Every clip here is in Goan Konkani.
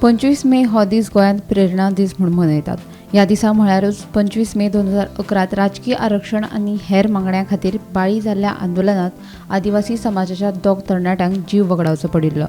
25 मे हो दीस गोंयांत प्रेरणा दीस म्हूण मनयतात. ह्या दिसा म्हळ्यारूच 25 मे 2011 राजकीय आरक्षण आनी हेर मागण्यां खातीर बाळी जाल्ल्या आंदोलनांत आदिवासी समाजाच्या दोग तरणाट्यांक जीव वगडावचो पडिल्लो.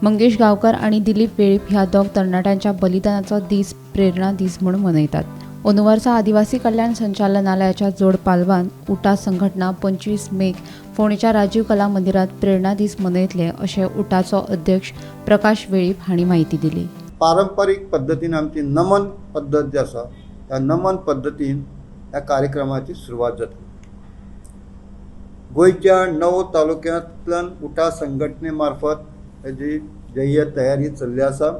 मंगेश गांवकर आनी दिलीप वेळीप ह्या दोग तरणाट्यांच्या बलिदानाचो दीस प्रेरणा दीस म्हूण मनयतात. अंदू वर्सा आदिवासी कल्याण संचालनालयाच्या जोड पालवान उटा संघटना 25 मेक फोंडेच्या राजीव कला मंदिरात प्रेरणा दीस मनयतले अशें उटाचो अध्यक्ष प्रकाश वेळीप हांणी म्हायती दिली. पारंपरीक पद्दतीन आमची नमन पद्दत जी आसा त्या नमन पद्दतीन ह्या कार्यक्रमाची सुरवात जातली. गोंयच्या 9 तालुक्यांतल्यान उटा संघटने मार्फत हेजी जय्य तयारी चल्ली आसा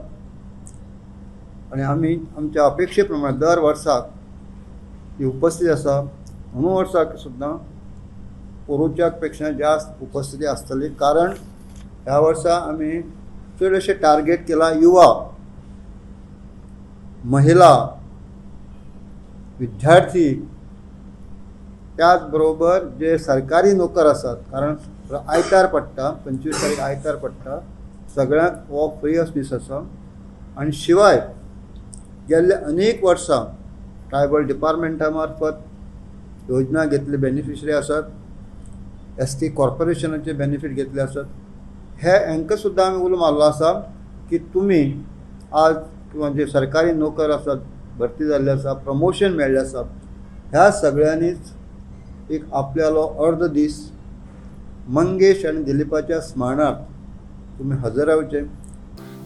आनी आमी आमच्या अपेक्षे प्रमाणे दर वर्साक ही उपस्थिती आसा. अंदू वर्साक सुद्दां पोरूच्या पेक्षा जास्त उपस्थिती आसतली, कारण ह्या वर्सा आमी चड अशें टार्गेट केला युवा, महिला, विद्यार्थी, त्याच बरोबर जे सरकारी नोकर आसात, कारण आयतार पडटा, 25 तारीख आयतार पडटा, सगळ्यांक हो फ्री दीस आसा. आनी शिवाय गेल्ले अनेक वर्सां ट्रायबल डिपार्टमेंटा मार्फत योजना घेतले बेनिफिशरी आसात, एस टी कॉर्पोरेशनाचे बेनिफीट घेतले आसात. हे हांकां सुद्दां आमी उलो मारलो आसा की तुमी आज किंवा जे सरकारी नोकर आसात, भरती जाल्ले आसा, प्रमोशन मेळ्ळें आसा, ह्या सगळ्यांनीच एक आपल्यालो अर्द दीस मंगेश आनी दिलीपाच्या स्मरणार्थ तुमी हजर रावचे.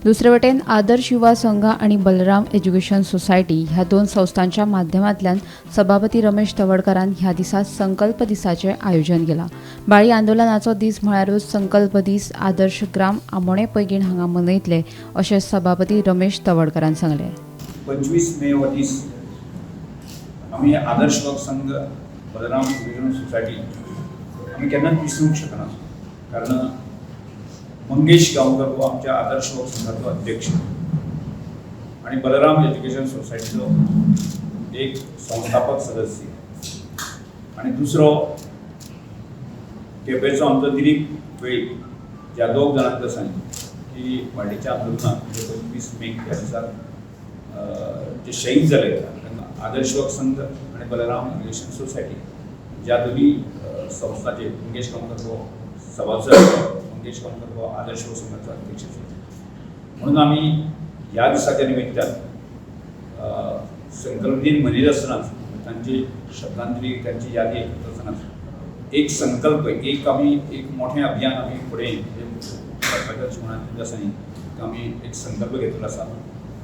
दुसरे वटेन आदर्श युवा संघ आनी बलराम एज्युकेशन सोसायटी ह्या दोन संस्थांच्या माध्यमांतल्यान सभापती रमेश तवडकारान ह्या दिसा संकल्प दिसाचें आयोजन केलां. बाळी आंदोलनाचो दीस म्हळ्यारूच संकल्प दीस आदर्श ग्राम आमोणे पैगीण हांगा मनयतले अशें सभापती रमेश तवडकारान सांगलें. 25 मे हो दीस आमी आदर्श युवक संघ, बलराम एज्युकेशन सोसायटी आमी केन्नाच विसरूंक शकना, कारण मंगेश गांवकर हो आमच्या आदर्श युवक संघाचो अध्यक्ष आनी बलराम एज्युकेशन सोसायटीचो एक संस्थापक सदस्य आनी दुसरो केपेंचो आमचो दिलीप वेळीप. ज्या दोग जाणांक सांग की वाडीच्या आंदोलनात, म्हणजे 25 मे ह्या दिसाक जे शहीद जाले, तांकां आदर्श युवक संघ आनी बलराम एज्युकेशन सोसायटी ज्या दोनी संस्थांचे मंगेश गांवकर हो सभासद, मंगेश गांवकर हो आदर्श युवक संघाचो अध्यक्ष आसा, म्हणून आमी ह्या दिसाच्या निमित्तान संकल्प दिन मनयत आसतनाच, तांची श्रद्धांजली, तांची यादी करता आसतनाच एक संकल्प, एक आमी एक मोठें अभियान आमी फुडें व्हरपाच्या दृश्टीकोनांतल्यान आसा न्ही, तो आमी एक संकल्प घेतलेलो आसा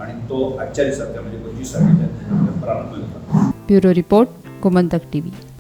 आनी तो आजच्या दिसा, म्हणजे 25 तारखेच्या प्रारंभ जाता. Bureau report, Gomantak TV.